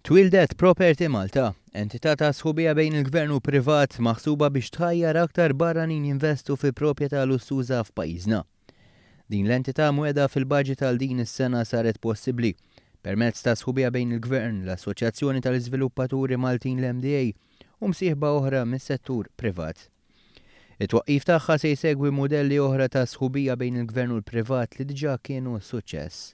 Twieldet Property Malta, entità ta' sħubija bejn il-Gvern u privat maħsuba biex tħajjar aktar barranin jinvestu fi proprjetà lussuża f'pajjiżna. Din l-entità mwegħda fil-baġit għal din is-sena saret possibbli permezz ta' sħubija bejn il-Gvern, l-Assoċjazzjoni tal-Iżviluppaturi Maltin l-MDA u msieħba oħra mis-settur privat. It-twaqqif tagħha se jsegwi mudelli oħra ta' sħubija bejn il-Gvern u l-privat li diġà kienu suċċess.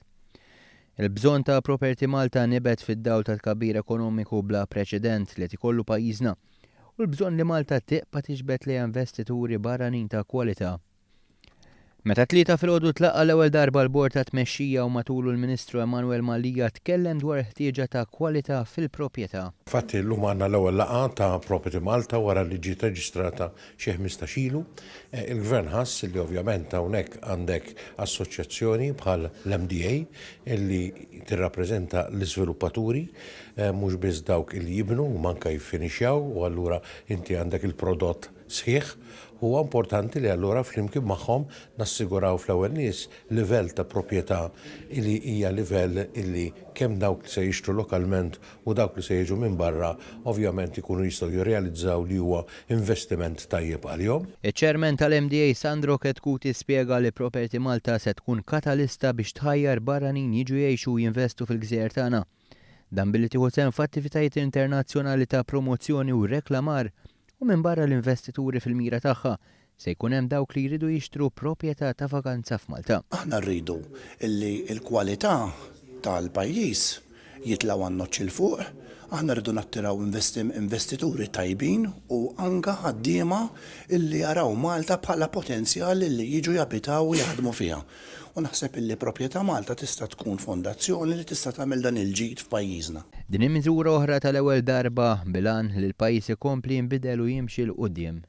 Il-bżonn ta' Property Malta nibet fid-dawl ta' tkabbir ekonomiku bla preċedent li qed ikollu pajjiżna u l-bżonn li Malta tibqa' tiġbed lejha investituri barranin ta' kwalità. Meta t-Tlieta filgħodu tlaqqa' l-ewwel darba l-Bord ta' Tmexxija u matulu l-Ministru Emanuel Mallia tkellem dwar il-ħtieġa ta' kwalità fil-proprjetà. Infatti llum għandna l-ewwel laqgħa ta' Property Malta wara li ġiet reġistrata xi 15 ilu. Il-Gvern ħass li ovvjament hawnhekk għandek assoċjazzjoni bħal l-MDA illi tirrappreżenta l-iżviluppaturi, mhux biss dawk illi jibnu imma anke jiffinixjaw u allura inti għandek il-prodott sħiħ, huwa importanti li allura flimkien magħhom nassiguraw fl-ewwel nies livell ta' proprjetà li hija livell li kemm dawk li se jixtru lokalment u dawk li se jiġu minn barra ovvjament ikunu jistgħu jirrealizzaw li huwa investiment tajjeb għalihom. Iċ-Chairman tal-MDA Sandro Chetcuti spjega li Property Malta se tkun katalista biex tħajjar barranin jiġu jgħixu u jinvestu fil-gżejjer tagħna. Dan billi tieħu sehem f'attivitajiet internazzjonali ta' promozzjoni u reklamar u minbarra l-investituri fil-mira tagħha, se jkun hemm dawk li jridu jixtru proprjetà ta' vaganza f'Malta. Aħna rridu li l-kwalità tal-pajjiż jitlgħu għan-noċċ 'il fuq, aħna rridu nattiraw investituri tajbin u anke ħaddiema li jaraw Malta bħala potenzjal li jiġu jabitaw u jaħdmu fiha. U naħseb illi Proprjetà Malta tista' tkun fondazzjoni li tista' tagħmel dan il-ġid f'pajjiżna. Din hi miżura oħra tal-ewwel darba bil-għan li l-pajjiż ikompli jinbidel u jimxi 'l quddiem.